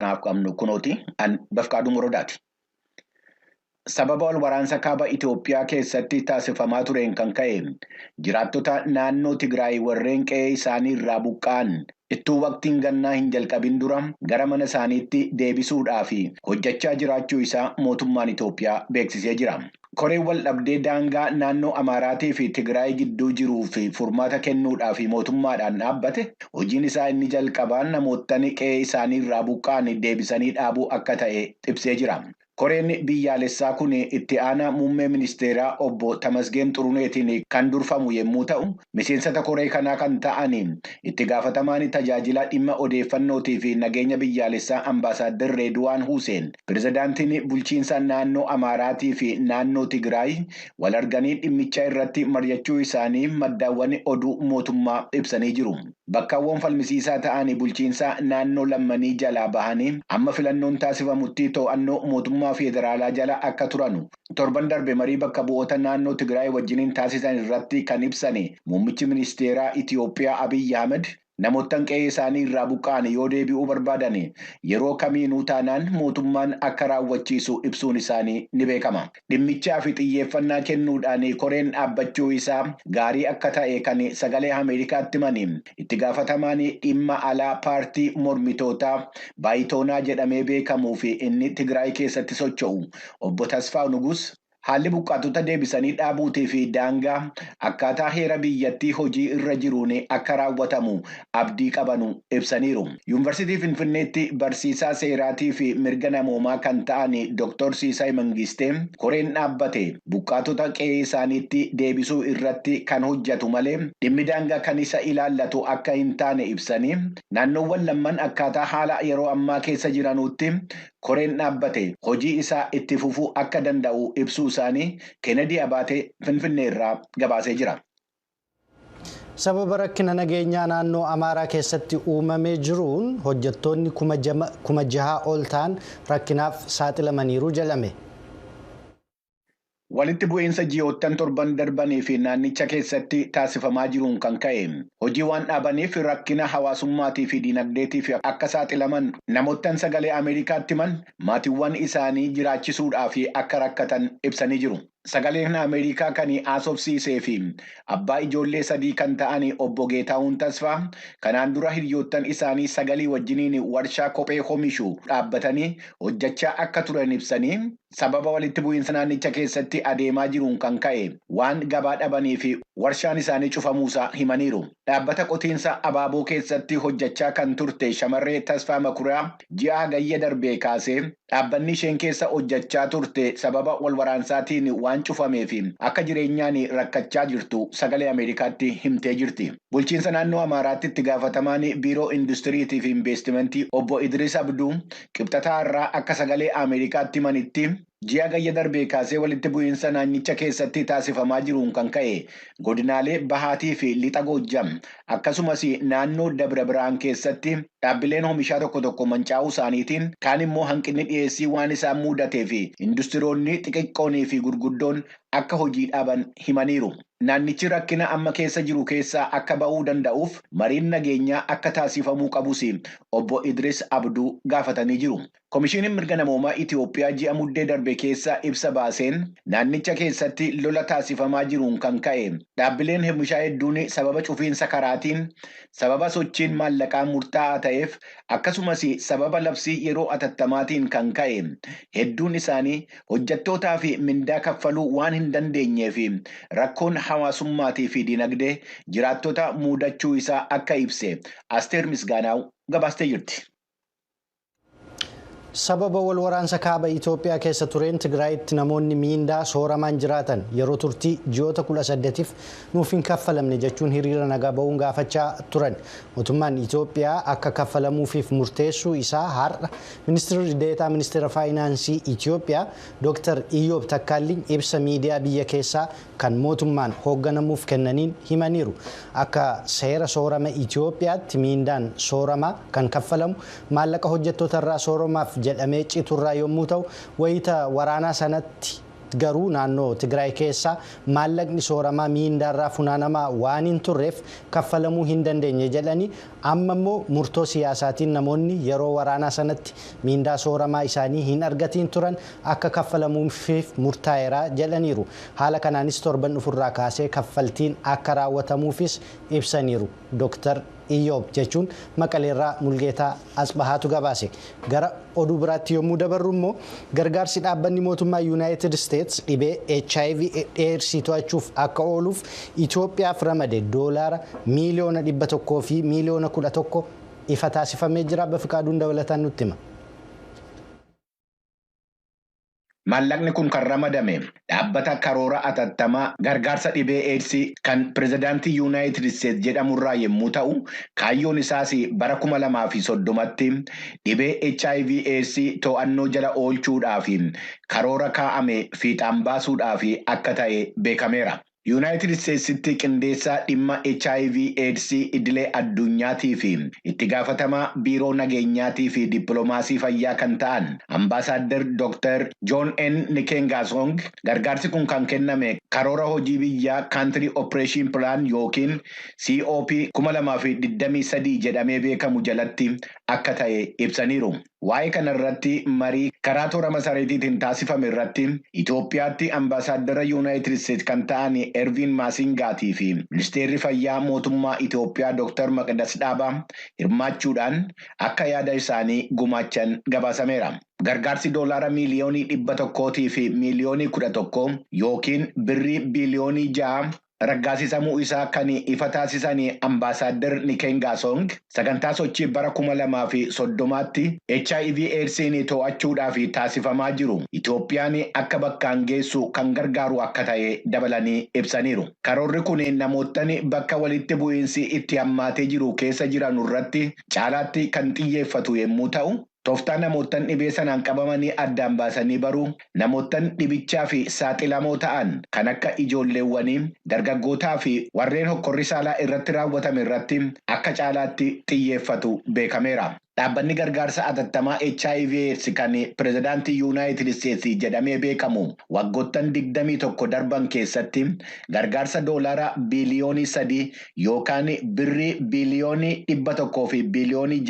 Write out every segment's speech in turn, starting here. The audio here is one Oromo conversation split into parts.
Kanaaf qabnu kunooti an Bafqaaduu Morodaati. Sababa wal waraansa kaaba Itoophiyaa keessatti taasifamaa tureen kan ka'e jiraattota naannoo Tigraay warreen qe'ee isaanii irraa buqqa'an ittuu waqtiin gannaa hin jalqabin dura gara mana isaaniitti deebisuudhaaf hojjechaa jiraachuu isaa mootummaan Itoophiyaa beeksisee jira. Koreen wal dhabdee daangaa naannoo Amaaraatii fi Tigraay gidduu jiruu fi furmaata kennuudhaaf mootummaadhaan dhaabbate hojiin isaa inni jalqabaan namootni qe'ee isaanii irraa buqqa'an deebisanii dhaabuu akka ta'e ibsee jira. Koreen biyyaalessaa kun itti aanaa muummee ministeeraa obbo Tamasgeen Xuruneetiin kan durfamu yommuu ta'u, miseensota koree kanaa kan ta'an itti gaafatamaan tajaajila dhimma odeeffannootii fi nageenya biyyaalessaa Ambaasaadder Reeduwaan Huseen, pirezidaantiin bulchiinsa naannoo Amaaraatii fi naannoo Tigraay wal arganii dhimmicha irratti mari'achuu isaanii maddaawwan oduu mootummaa ibsanii jiru. Bakkaawwan falmisiisaa ta'an bulchiinsa naannoo lammanii jalaa bahanii amma filannoon taasifamutti to'annoo mootummaa federaalaa jala akka turan torban darbe marii bakka bu'oota naannoo Tigraay wajjiniin taasisan irratti kan ibsan muummichi ministeeraa Itiyoophiyaa Abiyyi Ahmed namoottan qe'ee isaanii irraa buqqa'an yoo deebi'uu barbaadan yeroo kamiinuu taanaan mootummaan akka raawwachiisu ibsuun isaanii ni beekama. Dhimmichaa fi xiyyeeffannaa kennuudhaan koreen dhaabbachuu isaa gaarii akka ta'e kan sagalee Ameerikaatti himani itti gaafatamaan dhimma alaa paartii mormitootaa Baayitoonaa jedhamee beekamuu fi inni Tigraay keessatti socho'u obbo Tasfaa Nugus. Haalli buqqaatota deebisanii dhaabuutii fi daangaa akkaataa heera biyyattii hojii irra jiruun akka raawwatamu abdii qabanu ibsaniiru. Yuunivarsiitii Finfinneetti barsiisaa seeraatii fi mirga namoomaa kan ta'an Dr. Siisay Mangistee koreen dhaabbate buqqaatota qe'ee isaaniitti deebisuu irratti kan hojjetu malee dhimmi daangaa kan isa ilaallatu akka hin taane ibsanii naannoowwan lamman akkaataa haala yeroo ammaa keessa jiranutti koreen dhaabbate hojii isaa itti fufuu akka danda'u ibsuu isaanii Kennedy Abaatee Finfinnee irraa gabaasee jira. Sababa rakkina nageenyaa naannoo Amaaraa keessatti uumamee jiruun hojjettoonni 6,000 ol ta'an rakkinaaf saaxilamaniiru jedhame. Walitti bu'iinsa ji'oottan torban darbanii fi naannicha keessatti taasifamaa jiruun kan ka'e hojii waan dhaabaniif rakkina hawaasummaatii fi diinagdeetiif akka saaxilaman namoottan sagalee Ameerikaatti himan maatiiwwan isaanii jiraachisuudhaaf akka rakkatan ibsanii jiru. Sagaleen Ameerikaa kan haasofsiisee fi abbaa ijoollee 3 kan ta'an obbo Geetahuun Tasfaa kanaan dura hiriyoottan isaanii 9 wajjiniin warshaa kophee oomishu dhaabbatanii hojjechaa akka turan ibsanii sababa walitti bu'iinsa naannicha keessatti adeemaa jiruun kan ka'e waan gabaa dhabanii fi warshaan isaanii cufamuusaa himaniiru. Dhaabbata qotiinsa abaaboo keessatti hojjechaa kan turte shamarree Tasfaa Makuraa ji'a hagayya darbee kaasee dhaabbanni isheen keessa hojjechaa turte sababa wal waraansaatiin waan cufamee fi akka jireenyaan rakkachaa jirtu sagalee Ameerikaatti himtee jirti. Bulchiinsa naannoo Amaaraatti itti gaafatamaan biiroo industiriitii fi investimentii obbo Idris Abduu qibxataa irraa akka sagalee Ameerikaatti himanitti ji'a hagayya darbee kaasee walitti bu'iinsa naannicha keessatti taasifamaa jiruun kan ka'e godinaalee Bahaatii fi Lixa Goojjam akkasumas naannoo Dabra Biraan keessatti dhaabbileen oomishaa tokko tokko mancaa'uu isaaniitiin kaan immoo hanqinni dhiyeessii waan isaan mudatee fi industiroonni xixiqqoonii fi gurguddoon akka hojii dhaaban himaniiru. Naannichi rakkina amma keessa jiru keessaa akka ba'uu danda'uuf mariin nageenyaa akka taasifamuu qabus obbo Idris Abduu gaafatanii jiru. Komishiiniin mirga namoomaa Itiyoophiyaa ji'a muddee darbe keessa ibsa baaseen naannicha keessatti lola taasifamaa jiruun kan ka'e dhaabbileen oomishaa hedduun sababa cufiinsa karaatiin sababa sochiin maallaqaa murtaa'aa ta'eef akkasumas sababa labsii yeroo atattamaatiin kan ka'e hedduun isaanii hojjettootaa fi mindaa kaffaluu waan hin dandeenyeef rakkoon hawaasummaatii fi dinagdee jiraattota mudachuu isaa akka ibse Asteer Misgaanaaw gabaastee jirti. Sababa wal waraansa kaaba Itoophiyaa keessa tureen Tigraayitti namoonni miindaa sooramaan jiraatan yeroo turtii ji'oota 18f nuuf hin kaffalamne jechuun hiriira nagaa ba'uun gaafachaa turan. Mootummaan Itoophiyaa akka kaffalamuufiif murteessuu isaa har'a ministeerri deetaa ministeera faayinaansii Itoophiyaa Dr. Iyyoob Takkaalliin ibsa miidiyaa biyya keessaa kan mootummaan hoogganamuuf kennaniin himaniiru. Akka seera soorama Itoophiyaatti miindaan sooramaa kan kaffalamu maallaqa hojjettoota irraa sooramaaf jedhamee citurraa yommuu ta'u wayita waraanaa sanatti Garuu naannoo Tigraay keessaa maallaqni sooramaa miindaarraa funaanamaa waan hin turreef kaffalamuu hin dandeenye jedhanii, amma immoo murtoo siyaasaatiin namoonni yeroo waraanaa sanatti miindaa sooramaa isaanii hin argatiin turan akka kaffalamuufiif murtaa'eera jedhaniiru. Haala kanaanis torban dhufurraa kaasee kaffaltiin akka raawwatamuufis ibsaniiru. Dr. Iyyoob jechuun Maqaleerraa Mulgeetaa Asbahaatu gabaase. Gara oduu biraatti yommuu dabarru immoo, gargaarsi dhaabbanni mootummaa Yuunaayitid Isteets dhibee HIV AIDS to'achuuf akka ooluuf Itoophiyaaf ramade doolaara 100,000,011 miiliyoona ifa taasifamee jira. Bafiqaaduun dabalataan nutti hima. Maallaqni kun kan ramadame dhaabbata karoora atattamaa gargaarsa dhibee eedsii kan pirezidaantii Yuunaayitid Isteets jedhamurraa yommuu ta'u, kaayyoon isaas bara 2030tti dhibee HIV AIDS to'annoo jala oolchuudhaaf karoora kaa'ame fiixaan baasuudhaaf akka ta'e beekameera. Yuunaayitid Isteetsitti qindeessaa dhimma HIV AIDS idilee addunyaatii fi itti gaafatamaa biiroo nageenyaatii fi dippiloomaasii fayyaa kan ta'an Ambaasaadder Dr. John N. Nkengasong, gargaarsi kun kan kenname karoora hojii biyyaa Country Operation Plan yookiin COP 2023 jedhamee beekamu jalatti akka ta'e ibsaniiru. Waa'ee kana irratti marii karaa toora marsariitiin taasifame irratti Itoophiyaatti ambaasaadara Yuunaayitid Isteets kan ta'an Erviin Maasingaatii fi ministeerri fayyaa mootummaa Itoophiyaa Dr. Maqdas Dhaabaa hirmaachuudhaan akka yaada isaanii gumaachan gabaasameera. Gargaarsi doolaara 111,011,000 yookiin birrii biiliyoonii 6 raggaasisamuu isaa kan ifa taasisan Ambaasaadder Nkengasong, sagantaa sochii bara 2030tti HIV AIDS'n to'achuudhaaf taasifamaa jiru Itoophiyaan akka bakkaan geessu kan gargaaru akka ta'e dabalanii ibsaniiru. Karoorri kun namootni bakka walitti bu'iinsi itti hammaatee jiru keessa jiran irratti caalaatti kan xiyyeeffatu yommuu ta'u, tooftaa namoottan dhibee sanaan qabamanii addaan baasanii baruu, namoottan dhibichaa fi saaxilamoo ta'an kan akka ijoolleewwanii, dargaggootaa fi warreen hokkorri saalaa irratti raawwatame irratti akka caalaatti xiyyeeffatu beekameera. Dhaabbanni gargaarsa atattamaa HIV AIDS kan pirezidaantii Yuunaayitid Isteets jedhamee beekamu waggoottan 21 darban keessatti gargaarsa doolaara biiliyoonii 3 yookaan birrii 162.62 biliyoonii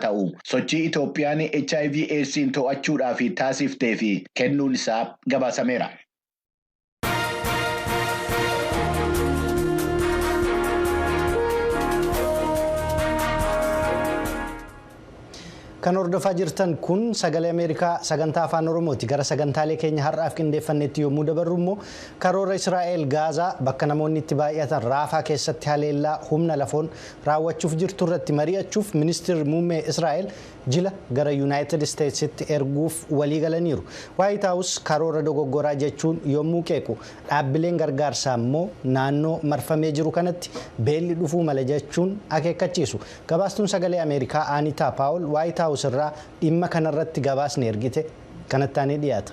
ta'u sochii Itoophiyaan HIV AIDS'n to'achuudhaaf taasiftee fi kennuun isaa gabaasameera. Kan hordofaa jirtan kun Sagalee Ameerikaa sagantaa Afaan Oromooti. Gara sagantaalee keenya har'aaf qindeeffannetti yommuu dabarru immoo, karoora Israa'el Gaazaa bakka namoonni itti baay'atan Raafaa keessatti haleellaa humna lafoon raawwachuuf jirtu irratti mari'achuuf ministeerri muummee Israa'el jila gara Yuunaayitid Isteetsitti erguuf walii galaniiru. Waayit Haawus karoora dogoggoraa jechuun yommuu qeequ, dhaabbileen gargaarsaa immoo naannoo marfamee jiru kanatti beelli dhufuu mala jechuun akeekkachiisu. Gabaastuun Sagalee Ameerikaa Aanitaa Paawul Waayit Haawus irraa dhimma kanarratti gabaasni ergite kanatti aanee dhiyaata.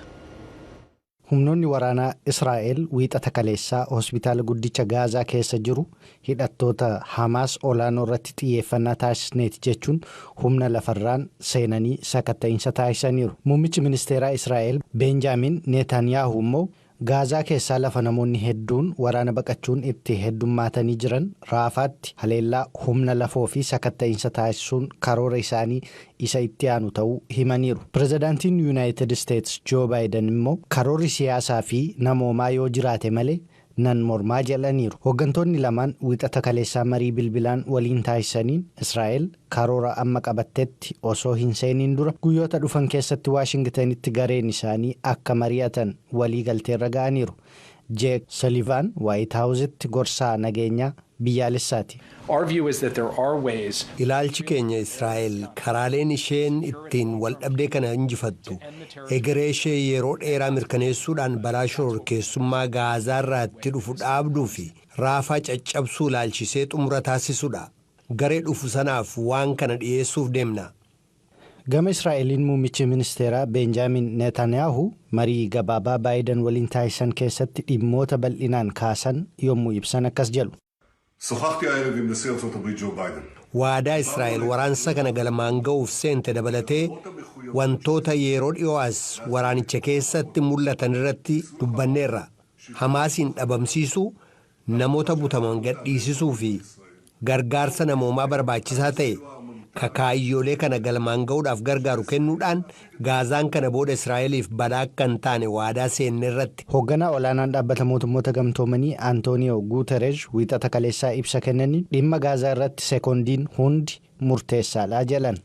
Humnoonni waraanaa Israa'el Wiixata kaleessaa hospitaala guddicha Gaazaa keessa jiru hidhattoota Hamaas olaanoo irratti xiyyeeffannaa taasisneeti jechuun humna lafarraan seenanii sakatta'iinsa taasisaniiru. Muummichi ministeeraa Israa'el Beenjaamin Neetaanyaahu immoo Gaazaa keessaa lafa namoonni hedduun waraana baqachuun itti heddummaatanii jiran Raafaatti haleellaa humna lafoo fi sakatta'iinsa taasisuun karoora isaanii isa itti aanu ta'uu himaniiru. Pirezidaantiin Yuunaayitid Isteets Joo Baayiden immoo karoorri siyaasaa fi namoomaa yoo jiraate malee nan mormaa jedhaniiru. Hooggantoonni lamaan Wixata kaleessaa marii bilbilaan waliin taasisaniin Israa'el karoora amma qabattetti osoo hin seeniin dura guyyoota dhufan keessatti Waashingtanitti gareen isaanii akka mari'atan walii galteerra ga'aniiru. Jeek Salivaan Waayit Haawuzitti gorsaa nageenyaa biyyaalessaati. Ilaalchi keenya Israa'el karaaleen isheen ittiin waldhabdee kana injifattu, egeree ishee yeroo dheeraa mirkaneessuudhaan balaa shororkeessummaa Gaazaarraa itti dhufu dhaabduu fi Raafaa caccabsuu ilaalchisee xumura taasisudha. Garee dhufu sanaaf waan kana dhiyeessuuf deemna. Gama Israa'eliin muummichi ministeeraa Beenjaamin Netaniyaahu marii gabaabaa Baayiden waliin taasisan keessatti dhimmoota bal'inaan kaasan yommuu ibsan akkas jedhu. שוחחתי הערב עם נשיא ארצות הברית ג'ו ביידן. Waadaa Israa'el waraansa kana galmaan ga'uuf seente dabalatee wantoota yeroo dhiyoo as waraanicha keessatti mul'atan irratti dubbanneerra. Hamaasiin dhabamsiisuu, namoota butaman gadhiisisuu fi gargaarsa namoomaa barbaachisaa ta'e kakaayyolee kana galmaan ga'uudhaaf gargaaru kennuudhaan Gaazaan kana booda Israa'eliif balaa akka hin taane waadaa seenne irratti. Hoogganaa olaanaan dhaabbata mootummoota gamtoomanii Antooniyoo Guuteresh wiixata kaleessaa ibsa kennaniin dhimma Gaazaa irratti sekoondiin hundi murteessaadha jedhan.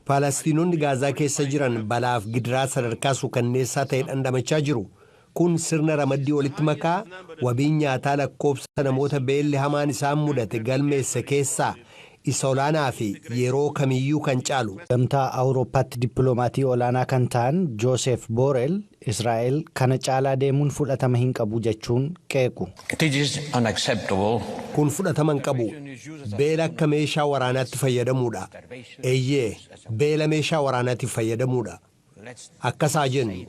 Palestiinonni Gaazaa keessa jiran balaaf gidiraa sadarkaa suukanneessaa ta'e dhandhamachaa jiru. Kun sirna ramaddii walitti makaa wabiin nyaataa lakkoofsa namoota beelli hamaan isaan mudate galmeesse keessaa isa olaanaa fi yeroo kamiyyuu kan caalu. Gamtaa Awurooppaatti dippiloomatii olaanaa kan ta'an Joosef Boorel Israa'el kana caalaa deemuun fudhatama hin qabu jechuun qeequ. Kun fudhatama hin qabu. Beela akka meeshaa waraanaatti fayyadamuudha. Eeyyee, beela meeshaa waraanaatti fayyadamuudha. Akkasaa jennu.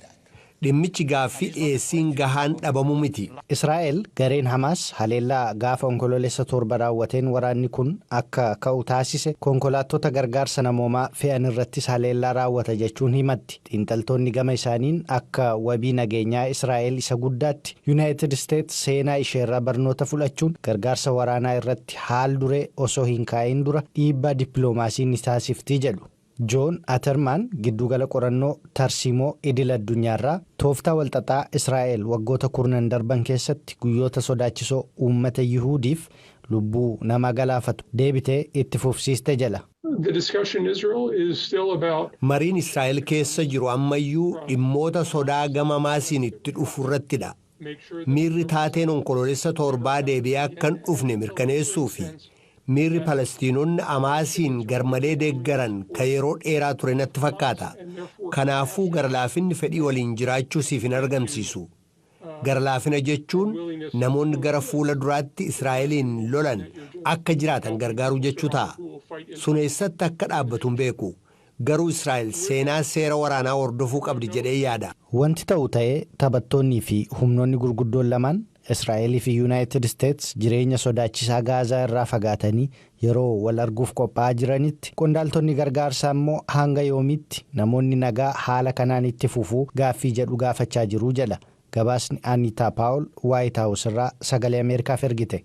Dhimmichi gaaffii dhiyeessiin gahaan dhabamuu miti. Israa'el gareen Hamaas haleellaa gaafa onkoloolessa 7 raawwateen waraanni kun akka ka'u taasise konkolaattota gargaarsa namoomaa fe'an irrattis haleellaa raawwata jechuun himatti. Xiinxaltoonni gama isaaniin akka wabii nageenyaa Israa'el isa guddaatti Yuunaayitid Isteets seenaa isheerraa barnoota fudhachuun gargaarsa waraanaa irratti haal duree osoo hin kaa'in dura dhiibbaa dippiloomaasii ni taasifti jedhu. Joon Atermaan giddugala qorannoo tarsiimoo idil addunyaarraa tooftaa walxaxaa Israa'el waggoota 10 darban keessatti guyyoota sodaachisoo uummata Yihuudiif lubbuu nama galaafatu deebitee itti fufsiiste jala. Mariin Israa'el keessa jiru ammayyuu dhimmoota sodaa gama Hamaasiin itti dhufu irrattidha. Miirri taateen onkoloolessa 7 deebi'ee akka hin dhufne mirkaneessuu fi miirri Palestiinonni Hamaasiin garmalee deeggaran kan yeroo dheeraa ture natti fakkaata. Kanaafuu garlaafinni fedhii waliin jiraachuu siif hin argamsiisu. Garlaafina jechuun namoonni gara fuula duraatti Israa'eliin lolan akka jiraatan gargaaruu jechuu ta'a. Sun eessatti akka dhaabbatu hin beeku. Garuu Israa'el seenaa seera waraanaa hordofuu qabdi jedhee yaada. Wanti ta'u ta'ee taphattoonnii fi humnoonni gurguddoon lamaan Israa'elii fi Yuunaayitid Isteets jireenya sodaachisaa Gaazaa irraa fagaatanii yeroo wal arguuf qophaa'aa jiranitti qondaaltonni gargaarsaa immoo hanga yoomiitti namoonni nagaa haala kanaan itti fufuu gaaffii jedhu gaafachaa jiru jedha. Gabaasni Aniitaa Paawul Waayit Haawus irraa sagalee Ameerikaaf ergite.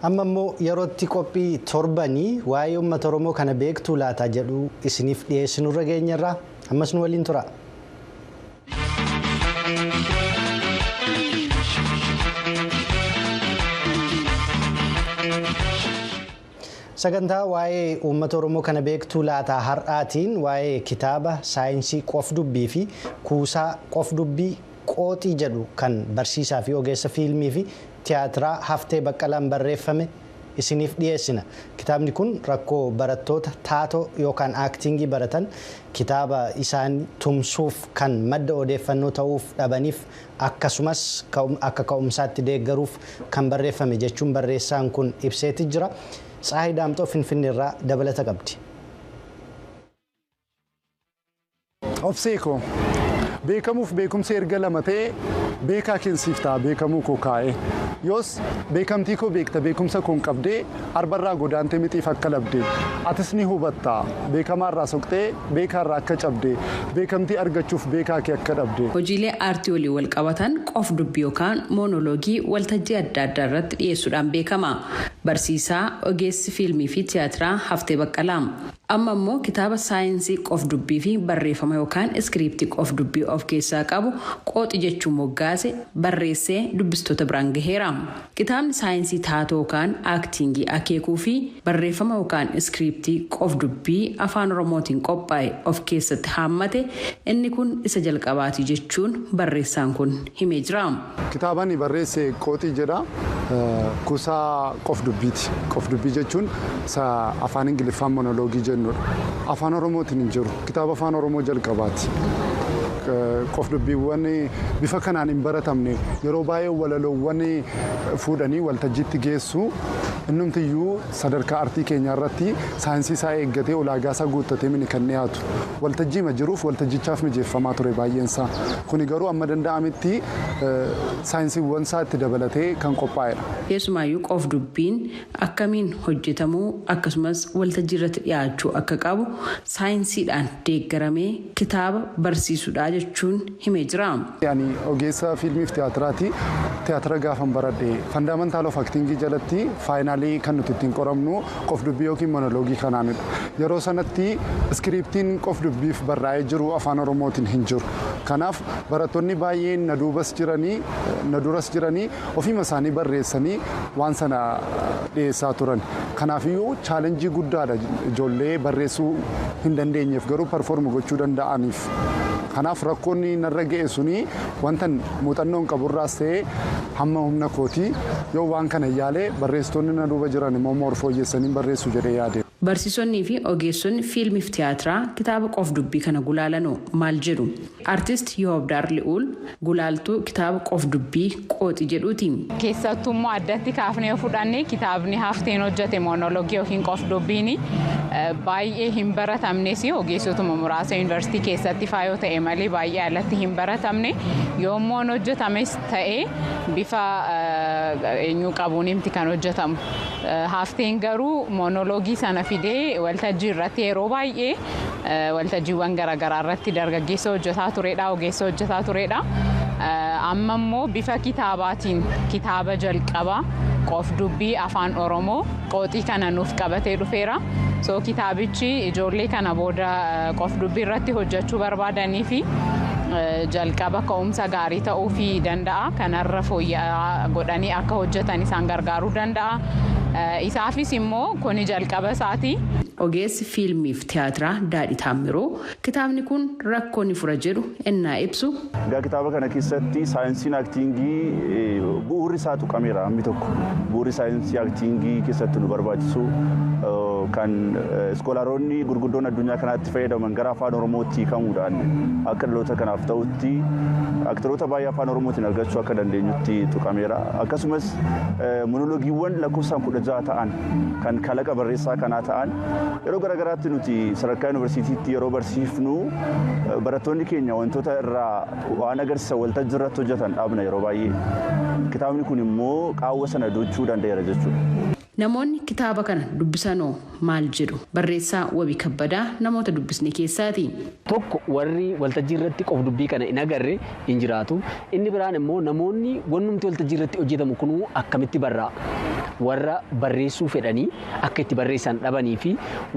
Amma immoo yerootti qophii torbanii waa'ee uummata Oromoo kana beektuu laata jedhu isiniif dhiyeessinurra geenyerra ammas nu waliin tura. Sagantaa waa'ee uummata Oromoo kana beektuu laata har'aatiin waa'ee kitaaba saayinsii qof-dubbii fi kuusaa qof-dubbii qooxii jedhu kan barsiisaa fi ogeessa fiilmii fi tiyaatiraa Haftee Baqqalaan barreeffame isiniif dhiyeessina. Kitaabni kun rakkoo barattoota taatoo yookaan aaktingii baratan kitaaba isaan tumsuuf kan madda odeeffannoo ta'uuf dhabaniif akkasumas akka ka'umsaatti deeggaruuf kan barreeffame jechuun barreessaan kun ibseeti jira. Tsaayi Daamxoo Finfinneerraa dabalata qabdi. Obseekoo beekamuuf beekumsa erga lama ta'e beekaa keensiif ta'a beekamuu koo kaa'e. Yoos beekamtii koo beekta beekumsa koon qabdee arbarraa godaantee mixiif akka labdee atis ni hubatta beekamaarraa soqxee beekaarraa akka cabdee beekamtii argachuuf beekaa kee akka dhabde. Hojiilee aartii waliin wal qabatan qof dubbii yookaan moonoloogii waltajjii adda addaa irratti dhiyeessuudhaan beekama. Barsiisaa ogeessi fiilmii fi tiyaatiraa Haftee Baqqalaa. Amma immoo kitaaba saayinsii qof dubbii fi barreeffama yookaan iskiriiptii qof dubbii of keessaa qabu qooxi jechuun moggaase barreessee dubbistoota biraan gaheera. Kitaabni saayinsii taatoo yookaan aaktingii akeekuu fi barreeffama yookaan iskiriiptii qof dubbii afaan Oromootiin qophaa'e of keessatti haammate inni kun isa jalqabaati jechuun barreessaan kun himee jira. Kitaabani barreesse qooxii jedha. Kuusaa qof dubbiiti. Qof dubbii jechuun isa afaan Ingiliffaan monoloogii jennudha. Afaan Oromootiin hin jiru. Kitaaba afaan Oromoo jalqabaati. Qof dubbiiwwan bifa kanaan hin baratamne yeroo baay'ee walaloowwan fuudhanii waltajjiitti geessu. Innumtiyyuu sadarkaa artii keenyaa irratti saayinsii isaa eeggatee ulaagaa isaa guuttatee mini kan dhiyaatu. Waltajjiima jiruuf waltajjichaaf mijeeffamaa ture baay'een isaa. Kuni garuu amma danda'ametti saayinsiiwwan isaa itti dabalatee kan qophaa'edha. Keessumaayyuu qof dubbiin akkamiin hojjetamuu akkasumas waltajjii irratti dhiyaachuu akka qabu saayinsiidhaan deeggaramee kitaaba barsiisudha jechuun himee jira. Ani ogeessa fiilmiif tiyaatiraati. Tiyaatira gaafan baradhe fundamental of acting jalatti finalii kan nuti ittiin qoramnu qof dubbii yookiin monoloogii kanaanidha. Yeroo sanatti iskiriiptiin qof dubbiif barraa'ee jiru afaan Oromootiin hin jiru. Kanaaf barattoonni baay'een na duubas jiranii na duras jiranii ofiima isaanii barreessanii waan sana dhiyeessaa turan. Kanaafiyyuu challenge guddaadha ijoollee barreessuu hin dandeenyeef garuu perform gochuu danda'aniif. Kanaaf rakkoonni narra ga'e suni wanta muuxannoon qaburraas ta'ee hamma humna kootii yoo waan kana yaalee barreessitoonni na duuba jiran immoo more fooyyessanii barreessu jedhee yaade. Barsiisonnii fi ogeessonni fiilmiif tiyaatiraa kitaaba qof dubbii kana gulaalanu maal jedhu? Artist Yoobdaar Li'uul gulaaltuu kitaaba qof dubbii qooxi jedhuuti. Keessattuu immoo addatti kaafnee fudhannee kitaabni Hafteen hojjete moonoloogii yookiin qof dubbiin baay'ee hin baratamnes, ogeessotuma muraasa yuunivarsiitii keessatti faayoo ta'e malee baay'ee alatti hin baratamne. Yoommoo hojjetames ta'e bifa eenyuu qabuun himti kan hojjetamu. Hafteen garuu moonoloogii sana fidee waltajjii irratti yeroo baay'ee waltajjiiwwan garaagaraa irratti dargaggeessa hojjetaa turedha, ogeessa hojjetaa turedha. Amma immoo bifa kitaabaatiin kitaaba jalqabaa qof dubbii afaan Oromoo qooxii kana nuuf qabatee dhufeera. So kitaabichi ijoollee kana booda qof dubbii irratti hojjechuu barbaadanii fi jalqaba ka'umsa gaarii ta'uufii danda'a. Kanarra fooyya'aa godhanii akka hojjetan isaan gargaaruu danda'a. Isaafis immoo kuni jalqaba isaati. Ogeessi fiilmiif tiyaatiraa Daadhii Taammiroo kitaabni kun rakkoo ni fura jedhu ennaa ibsu. Egaa kitaaba kana keessatti saayinsiin actingii bu'uurri isaa tuqameera hammi tokko. Bu'uurri saayinsii actingii keessatti nu barbaachisu kan iskoolaaronni gurguddoon addunyaa kanaatti fayyadaman gara afaan Oromootti hiikamuudhaan akka dhaloota kanaaf ta'utti aktaroota baay'ee afaan Oromootiin argachuu akka dandeenyutti tuqameera. Akkasumas monoloogiiwwan lakkoofsaan 16 ta'an kan kalaqa barreessaa kanaa ta'an yeroo garaagaraatti nuti sadarkaa yuunivarsiitiitti yeroo barsiifnu barattoonni keenya wantoota irraa waan agarsiisan waltajjii irratti hojjetan dhaabna yeroo baay'ee. Kitaabni kun immoo qaawwa sana dochuu danda'eera jechuudha. Namoonni kitaaba kana dubbisanoo maal jedhu? Barreessaa Wabii Kabbadaa namoota dubbisne keessaati. Tokko, warri waltajjii irratti qof dubbii kana hin agarre hin jiraatu. Inni biraan immoo namoonni wannumti waltajjii irratti hojjetamu kunuu akkamitti barraa? Warra barreessuu fedhanii akka itti barreessan dhabanii fi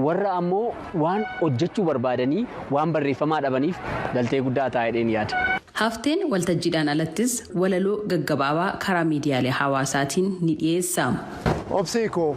warra ammoo waan hojjechuu barbaadanii waan barreeffamaa dhabaniif galtee guddaa taa'ee yaada. Hafteen waltajjiidhaan alattis walaloo gaggabaabaa karaa miidiyaalee hawaasaatiin ni dhiyeessa. Obsee koo.